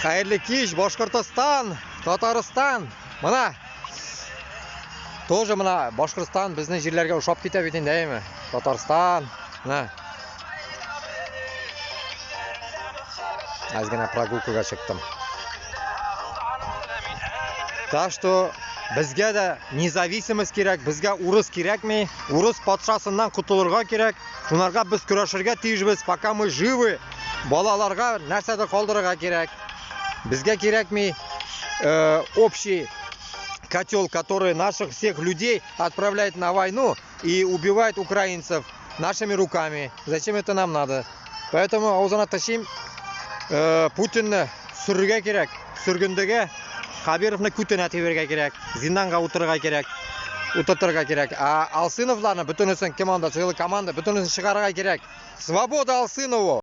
Хәерле кич, Башкортостан, Татарстан. Менә тоже менә Башкортстан безнең җирләргә ошап китә бит инде, әйеме? Татарстан. Менә. Әз генә прогулкага чыктым. Так что безгә дә независимость кирәк, безгә урыс кирәкми, урыс патшасыннан котылырга кирәк. Шунарга без көрәшергә тиешбез, пока мы живы. Балаларга нәрсәдер калдырырга кирәк. Безгә кирәкми общий котел, который наших всех людей отправляет на войну и убивает украинцев нашими руками. Зачем это нам надо? Поэтому авызына тышыйм, Путинны сөрергә кирәк, сөргендегә Хабировны күтенә тибергә кирәк, зинданга утырырга кирәк, утыртырга кирәк. А Алсыновларны бөтенесен, кем анда, целый команда, бөтенесен чыгарырга кирәк. Свобода Алсынову!